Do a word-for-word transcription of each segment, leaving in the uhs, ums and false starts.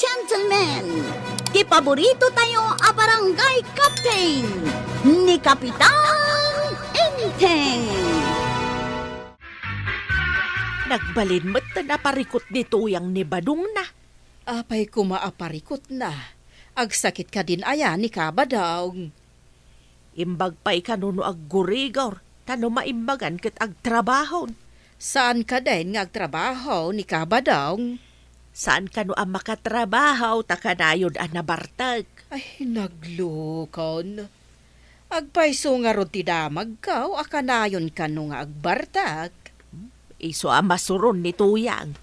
gentlemen, ti paborito tayo a barangay captain, ni Kapitan Enteng. Nagbalin met ti naparikut ni Tuyang ni Badongna. Apay koma a parikutna? Agsakit kadin aya ni Kabadong? Imbag pay kano no aggurigor, ta no maimmagan ket agtrabahon. Saan kadin nga agtrabaho ni Kabadong? Saan kano a makatrabaho ta kanayon a nabartek? Ay, naglukon. Agpayso ngarud ti damagko a kanayon kano nga agbartek. Isu a masuron ni Tuyang.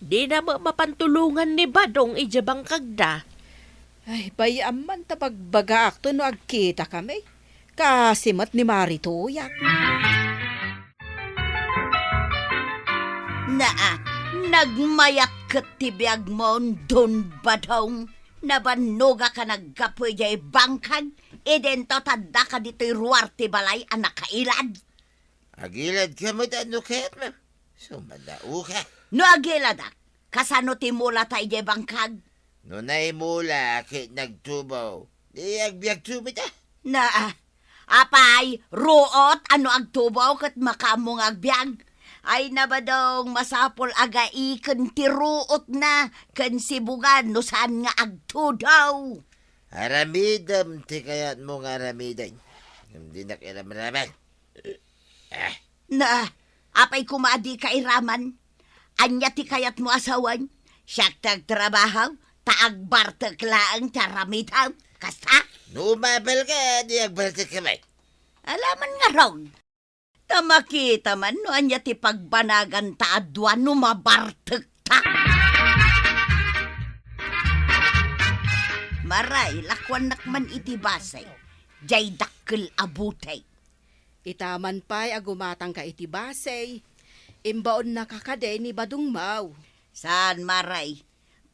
Dina met mapan tulongan ni Badong idiay bangkagda. Ay, bay-am man ta bagbagaakto no agkitakami. Kaasi met ni Mari Tuyang. Naa, nagmayat ket ti biagmon, Don Badong. Nabannogak a naggapu idiay bangkag, idinto ta addaka ditoy ruar ti balay a nakailad. Agiladka met no kayatmo. Sumadaoka. No agiladak, kasano ti mulata idiay bangkag? No naimula ket nagtubo, di agbiagto met a. Naa, apay, ruot a no agtubo ket makaammo nga agbiag? Ay, Badong, masapul a gaiken ti ruotna ken sibugan no saan nga agtudo. Aramidem ti kayatmo nga aramiden. Ngem dinak iramraman. Eh. Na, apay koma a dika iraman? Ania ti kayatmo a sawen? Siak ti agtrabaho, ta agbartek laeng ti aramidem. Kasta? No umabelka, di agbartekka met. Alaman ngarud. Ta makita man no ania ti pagbanaganta a dua no mabartekta. Maray, lakuannak man iti basay. Diay dakkel a buteng. Ita man pay a gumatangka iti basay, imbaonnaka kadi ni Badong Maw. Saan, Maray.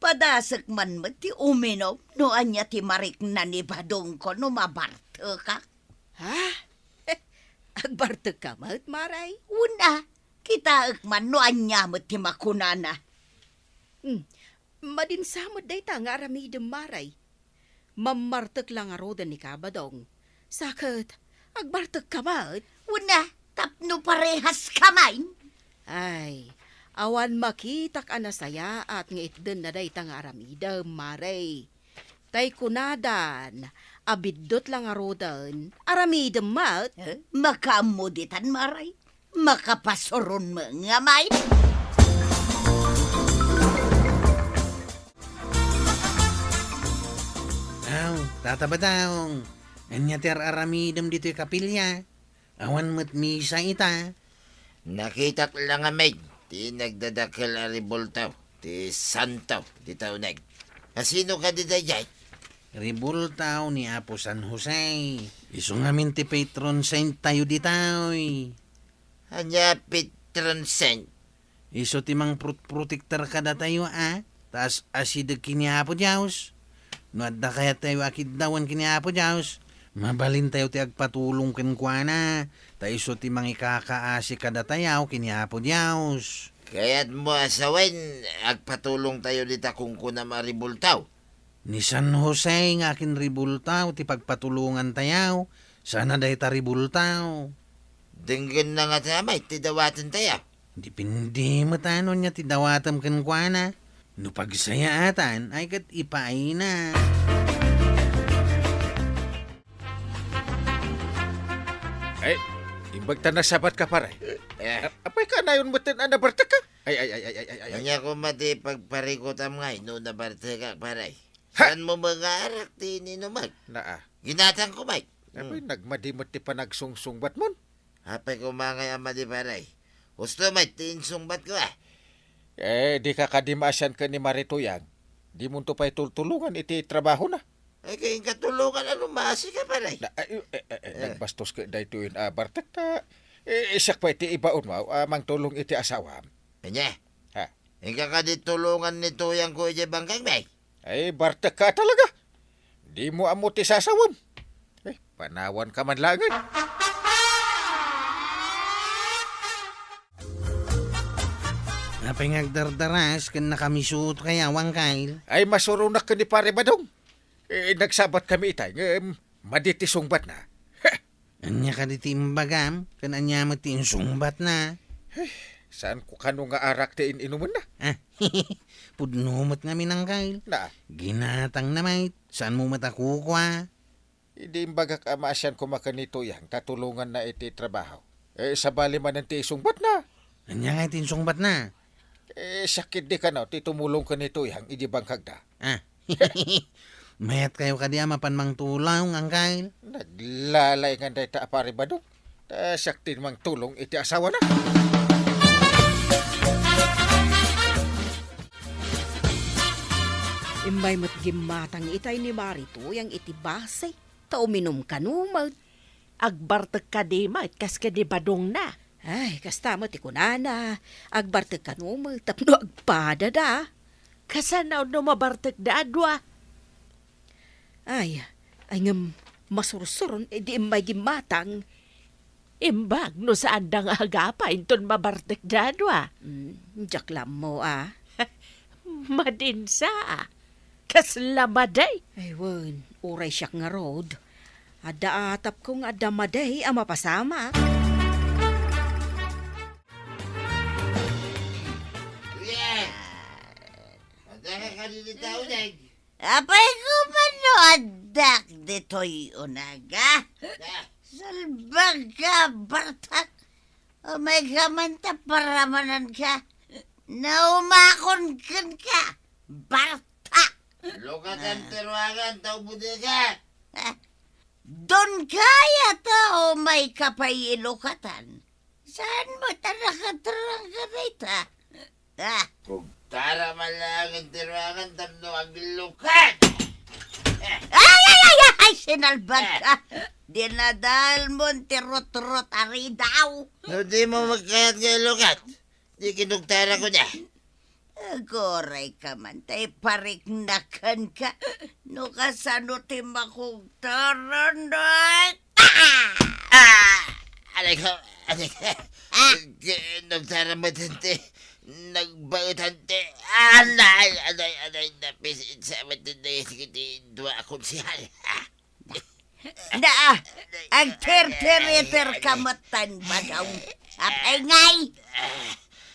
Padasek man met ti uminum no ania ti marikna ni Badongko no mabartekak. Ha? Agbartekka met, Maray? Wen a, kitaek man no ania met ti makunana. Hmm, madinsa met dayta nga aramidem, Maray. Mammartek la ngaruden ni Kabadong. Sa ket, agbartekka met. Wen a, tapno parehaska man. Ay, awan makitak a nasayaat nga itdenna dayta nga aramidem, Maray. Tay kunadan, a biddut la ngaruden, aramidem met. Eh, makaammo ditan, Maray. Makapasuron met nga main. Aw, Tata Badong, ania ti ar-aramidem ditoy kapilya? Awan met misa ita. Nakitak la ngamin ti nagdadakkel a ribulto ti santo dita uneg. Asino kadi daydiay? Ribulto ni Apo San Jose. Isu ngamin ti patron saint tayo ditoy. Ania patron saint? Isu ti mangprot-protektar kadatayo a, ta as-asideg ken ni Apo Dios. No adda kayat tayo a kiddawen ken ni Apo Dios, mabalin tayo ti agpatulong kenkuana, ta isu ti mangikakaasi kadatayo ken ni Apo Dios. Kayatmo a sawen, agpatulong tayo dita kunkunam a ribulto? Ni San Jose nga akinribulto ti pagpatulongan tayo, sana dayta ribulto. Denggenna ngata met ti dawaten tayo. Depende met no ania ti dawatem kenkuana. No pagsayaatan, ay ket ipaayna. Ay, imbag ta nasabat ka, pare. Eh. A-, apay ka nayon met a nabartek ka? Ay, ay, ay, ay, ay, ay, ay. Ania koma ti pagparikutam ngay no nabartek ka, pare? Ha? Saan mo mangarak ti ininumek? Naa. Ginatang ko, Mike. Apay, hmm, nagmadi met ti panagsungsungbat mon. Apay, kumangay a madi, pare. Husto met ti insungbat ko, ah. Eh, di ka kadi maasian ken ni Mari Tuyang. Di monto pay tultulongan iti trabahona. Ay, kay inka tulongan, ano, maasi ka, pare? Na, ay, eh, eh, eh, eh, nagbastos ka daytoy a bartek ta. Eh, siak pay ti ibaon mo, ah, mangtulong iti asawam. Anya? Ha? Inka kadi tulongan ni Tuyang ko iti bangkag, Mike? Ay, bartek ka talaga. Di mo ammo ti sasawem. Eh, panawan ka man laengen. Apay nga agdardaras ken nakamisuot kaya, Angkel? Ay, masuronak ken ni Pare Badong. Eh, nagsabat kami itay, ngem madi ti sungbatna. Ania kadi ti imbagam? Ken ania met ti insungbatna? Saanko kano nga arak ti in-inumenna? Ah, pudno met ngamin, Angkel. Na? Ginatangna met. Saanmo met a kukua? Idi imbagak a maasian koma ken ni Tuyang ta tulonganna iti trabaho. Eh, sabali manen ti isungbatna. Ania nga iti insungbatna? Eh, sakit di kano ti tumulong ken ni Tuyang idi bangkagda. Ah. Mayat kayo kadi a mapan mangtulong, Angkel? Naglalaingan dayta a Pare Badong. Ta siak ti mangtulong iti asawana. Immay met gimmatang itay ni Mari Tuyang iti base, ta uminum kano met. Agbartek kadi met kas ken ni Badongna? Ay, kasta met ti kunana, agbartek kano met tapno agpadada. Kasano no mabartekda a dua? Ay, ay ngem masursuron idi immay gimmatang. Imbag no saanda nga agapa inton mabartekda a dua. Mm, diak la ammo a. Madinsa a. Kasla madi? Ay, wen, uray siak ngarud. Adda atapko nga adda madi a mapasamak. Kuya! Adda ka kadi dita uneg? Apay ko man no addak ditoy uneg, a? Ah. Salbag ka, bartak. Umay ka man ta paramanan ka. Naumakon ken ka, bartak. Lukatan ti ruangan, tao bodega. Ah. Don kaya ta umay ka pay ilukatan. Saan mo ta nakatarang ka dayta? Ah. Kugtara man laeng ti ruangan tapno aglukat. Ay, ay, ay, ay, sinalbag ka. Dinadal mo ti rutrut a ridaw. No di mo magkayat nga ilukat, di kinugtara ko na. Aguray ka man, tay pariknakan ka. No kasano ti makugtaran, ay? Ah! Ah! Aray ko, aray ko. Ah! Kinugtaran mo ti nagbaetan ti anay, anay, anay, napisit sa amat ti dua a konsehal. Ah! Na, agterteriter ka met tan, Badong. Apay ngay?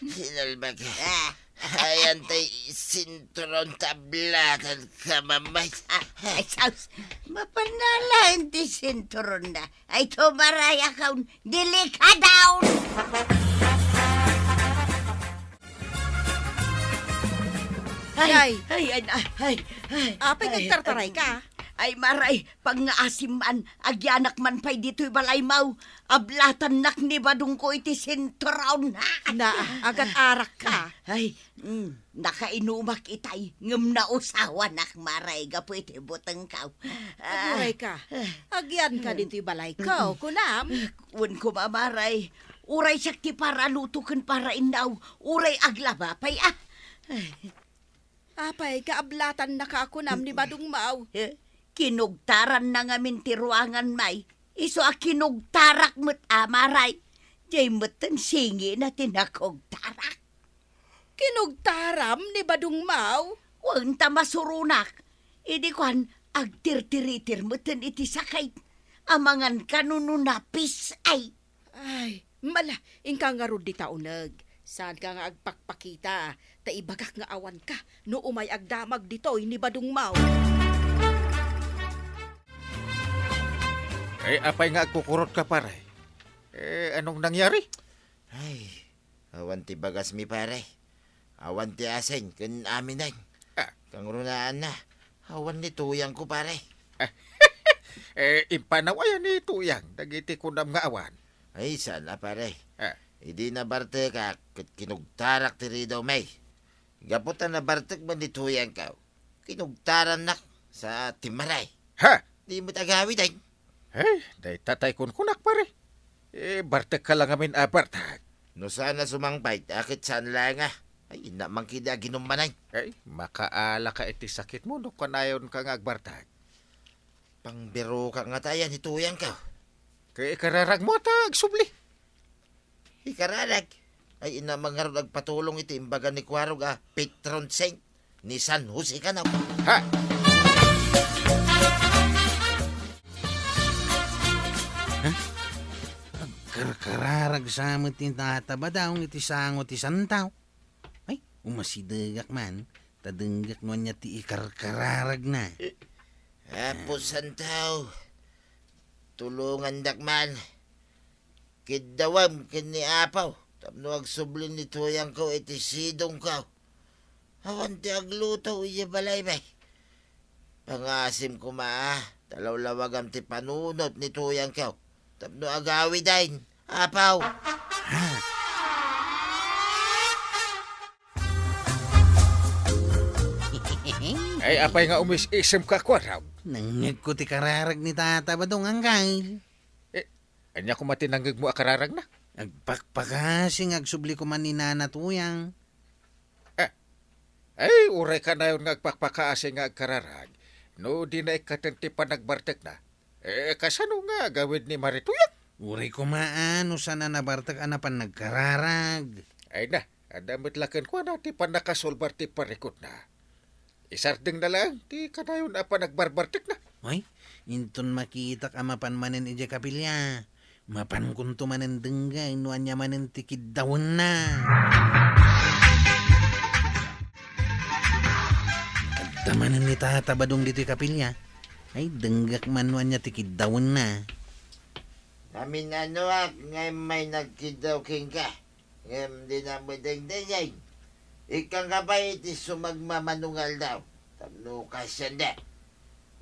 Sinalbag ka. Ah. Ayan tay sinturon ta ablatan ka, mamay. Ah, ay, sus. Mapanalain ti sinturon na. Ay, tumaraya ka, delikadaon. Ay, ay, ay, ay, ay, ay. Apay, ay, agtartaray ka? Ay, Maray, pangngaasim man, agyanak man pay ditoy balaymaw. Ablatannak ni Badongko iti sinturon, ha? Na, agat-arak ka. Ay, mm, nakainumak itay, ngem nausawanak, Maray, gapu iti butengko. Ah. Aguray ka. Agyan ka ditoy balayko, kunam? Wen koma, Maray, uray siak ti paraluto ken parainnaw, uray aglaba pay, ah. Apay, kaablatannaka a kunam ni Badongmaw? Eh, kinugtaranna ngamin ti ruangan, may. Isu a kinugtarak met a, Maray. Diay metten singina ti nakugtarak. Kinugtaram ni Badongmaw? Wen, ta masuronak. Idi kuan, agtirtiritir metten iti sakit. Amangan kano no napis, ay. Ay, mala, inka ngarud dita uneg. Saanka nga agpakpakita, ta ibagak nga awanka no umay agdamag ditoy ni Badongmaw. Eh, apay nga agkukurotka, pare? Eh, anong nangyari? Ay, awan ti bagasmi, pare. Awan ti asin ken amin. Ah. Kangrunaanna, awan ni tuyangko, pare. Eh, impanaw aya ni tuyang dagiti kunam nga awan? Ay, saan a, pare. Ah. Idi nabartekak ket kinugtarak ti ridawmi. Gapu ta nabartek man ni tuyangko, kinugtarannak sa timmaray. Ha? Di met agawid, ay. Eh, dayta tay kunkunak, pare. Eh, bartekka la ngamin a bartek. No saan a sumangpay, ta ket saan laeng a. Ay, inna man kidi aginum manen. Ay, makaalaka iti sakitmo no kanayonka nga agbartek. Pangbirokak ngata aya ni tuyangko. Kay ikararagmo ta agsubli. Ikararag? Ay, ina, mangarud agpatulong iti imbaga ni Kuarog a patron saint ni San Jose kano. Ha? Ha? Agkarkararag sa met ni Tata Badong iti sango ti santaw. Ay, umasidegak man, ta denggak no ania ti ikarkararagna. Apo Santaw, tulongandak man. Kiddawem ken ni Apo tapno agsubli ni Tuyangko iti sidongko. Awan ti agluto idiay balaymi. Pangasim koma, ta lawlawagam ti panunot ni Tuyangko tapno agawiden, Apo. Ay, apay nga umis-isemka, Kuarog? Nangngegko ti kararag ni Tata Badong, Anggail. Eh, ania koma ti nangngegmo a kararagna? Agpakpakasi nga agsubli koma ni Nana Tuyang. Eh, ay, uray kanayon nga agpakpakasi nga agkararag, no dina ikkaten ti panagbartekna. Eh, kasano nga agawid ni Mari Tuyang? Uray koma, a, no saan a nabartek a napan nagkararag. Ay na, adda met la kenkuana ti pannakasulbar ti parikutna. Isardengna laeng ti kanayon a panagbarbartekna. Ay, inton makitak a mapan manen idiay kapilya, mapankonto manen denggay no ania manen ti kiddawenna. Adda manen ni Tata Badong ditoy kapilya. Ay, denggak man no ania ti kiddawenna. Naminanoak nga immay nagkiddaw kenka, ngem dinam met dengdengngeg. Ikkanka pay iti sumagmamano nga aldaw, tapno kasianda.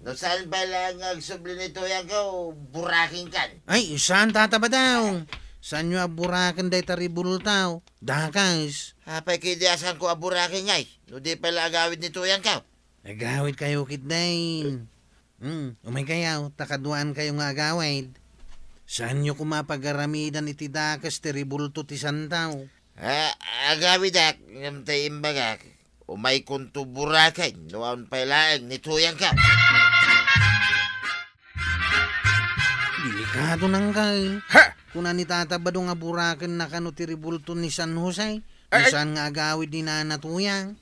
No saan pay laeng nga agsubli ni Tuyangko, burakenkan. Ay, saan, Tata Badong? Saanyo a buraken dayta ribultaw? Dakes. Apay ketdi a saanko a buraken ngay, no di pay la agawid ni Tuyangko? Agawidkayo ketdin. Hmm, umaykayo, ta kaduaankayo nga agawid. Saanyo koma pagaramidan iti dakes ti ribulto ti santaw? Ah, agawidak, ngem ti imbagak, umaykonto buraken no awan pay laeng ni Tuyangko. Delikado, Anggail. Ha? Kuna ni Tata Badong a burakenna kano ti ribulto ni San Jose, no saan nga agawid ni Nana Tuyang.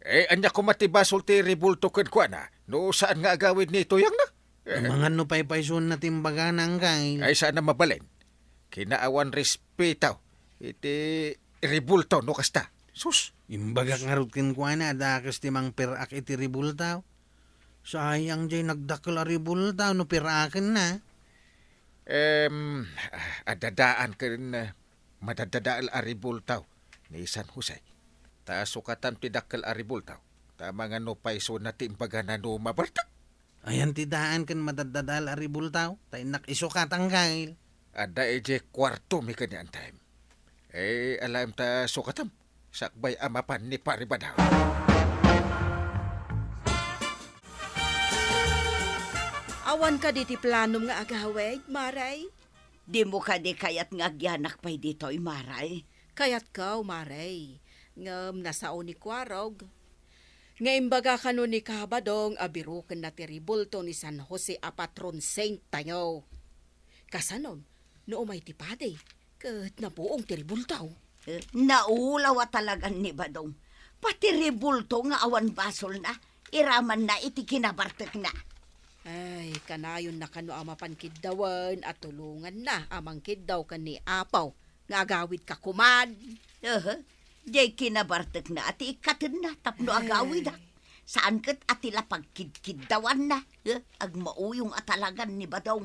Eh, ania koma ti basol ti ribulto kenkuana, no saan nga agawid ni Tuyangna? Eh. Amangan no paypaysuenna ti imbagana, Anggail. Ay, saan a mabalin. Kinaawan respeto iti ribulto no kasta. Sus! Imbagak ngarud kenkuana a dakes ti mangper-ak iti ribultaw. Sayang diay nagdakkel a ribultaw no per-akenna. Em, adda daan ken, eh, madaddadael a ribultaw ni San Jose. Ta sukatam ti dakkel a ribultaw. Ta amangan no paysuenna ti imbagana no mabartek. Ayan ti daan ken madaddadael a ribultaw, ta innak isukat, Anggail. Adda idiay kuartomi ken ni Antay. Eh, alaem ta sukatam, sakbay a mapan ni Pari Badong. Awan kadi ti planom nga agawid, Mare? Dimo kadi kayat nga agyanak pay ditoy, Mare? Kayatko, Mare. Ngem nasao ni Kuarog nga imbaga kano ni Kabadong a birokenna ti ribulto ni San Jose a patron saint tayo. Kasanon, no umay ti padi, ket nabuong ti ribulto. Eh, naulaw a talagan ni Badong. Pati ribulto nga awan basolna, iramanna iti kinabartekna. Ay, kanayonna kano a mapan kiddawen a tulonganna a mangkiddaw ken ni Apo nga agawidka koman. Aha. Diay kinabartekna a ti ikkatenna tapno agawida. Saan ket a ti la pagkidkiddawanna. Eh, agmauyong a talagan ni Badong.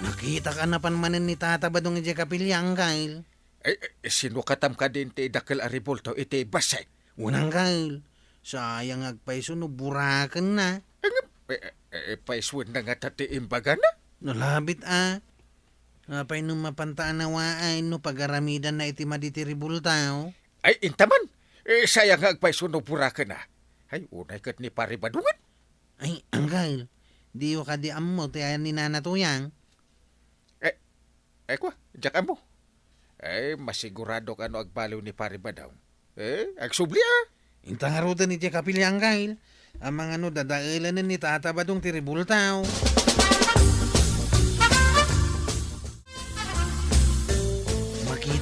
Nakitak a napan manen ni Tata Badong idiay kapilya, Anggail. Eh, eh, sinukatam kadin ti dakkel a ribulto iti bassit? Wen, Anggail. Sayang nga agpayso no burakenna. Eh, nga, eh, eh, eh, paysuenna ngata ti imbagana? Nalabit a. Apay no mapanta a nawaay no pagaramidanna iti madi ti ribultaw? Ay, inta man. Eh, sayang nga agpayso no burakenna. Ay, unay ket ni Pari Badongen. Ay, Anggail. Diyo kadi ammo ti ayan ni Nana Tuyang? Eh, Ay, kua, diak ammo. Ay, masigurado kano agbaliw ni Pari Badong. Eh, agsubli, a. Inta ngaruden idiay kapilya, Anggail. Amangan no dadaelanen ni Tata Badong ti ribultaw.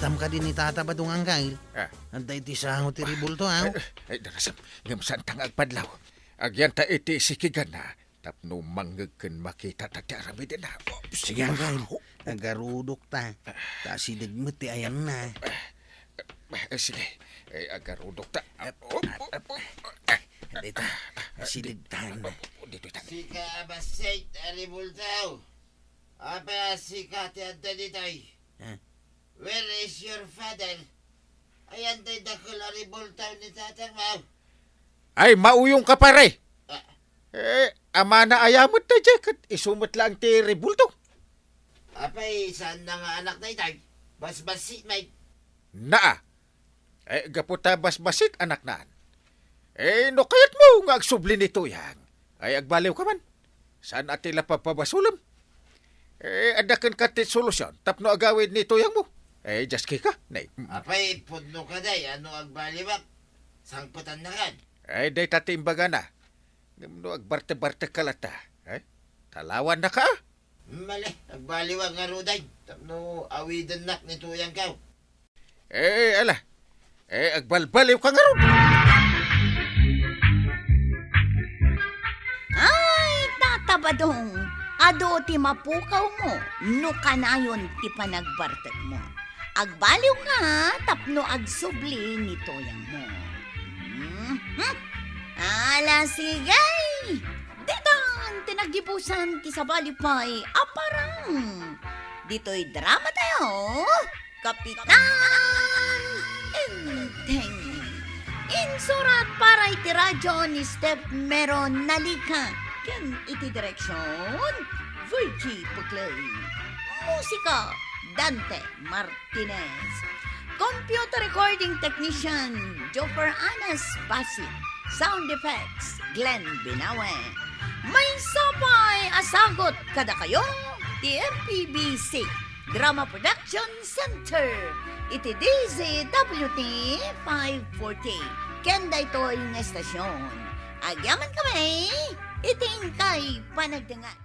Tam kadi ni Tata Badong, Angkel? Ah. Adda iti sango ti rebulto, aw? Ay, ay, darasam, ngem saanta nga agpadlaw. Agyanta iti sikiganna, tapno mangngeg ken makitata ti aramidna. Oh, sige, Angkel. Agarudokta. Ta asideg met ti ayanna. Eh, sige. Eh, agarudokta. Ap, ap, ap, ap. Dita. Asidegtan. Ditoy ta. Sika a bassit a rebulto. Apay a sika ti adda ditoy? Ah. Where is your father? Ayan tay dakkel a rebulto ni tatangmo. Ay, mauyongka, pare. Ah. Eh, amana aya met daydiay ket isu met laeng ti rebulto. Apay, saanna nga anak daytoy? Basbassit met. Naa. Eh, gapu ta basbassit anaknaan. Eh, no kayatmo nga agsubli ni Tuyang, ay agbaliwka man. Saan a ti la pagpabasolem? Eh, adda kenka ti solusion tapno agawid ni Tuyangmo. Eh, just kika, nay. Mm. Apay, pudno ka, day, ano agbaliwak? Sangpetannakan. Eh, dayta ti imbagana. Ngem no agbartebartekka latta, eh? Talawannaka, ah? Mali, agbaliwak ngaruden, tapno awidennak ni Tuyangko. Eh, ala. Eh, agbalbaliwka ngarud. Ay, Tata Badong, adu ti mapukawmo no kanayon ti panagbartekmo. Agbaliwka tapno agsubli ni Tuyangmo. Mhm. Ala, sige! Ditan ti naggibusan ti sabali pay a parang. Ditoy dramatayo, Kapitan Enteng. Insurat para iti radyo ni Steph Meron Nalica ken iti direksion, Virgie Puclay. Musika, Dante Martinez. Computer recording technician, Joper Anas Basit. Sound effects, Glenn Binawe. Maysa pay a sagut kadakayo ti M P B C Drama Production Center iti D Z W T five forty. Ken daytoy nga estasyon, agyamankami iti inkay panagdengngeg.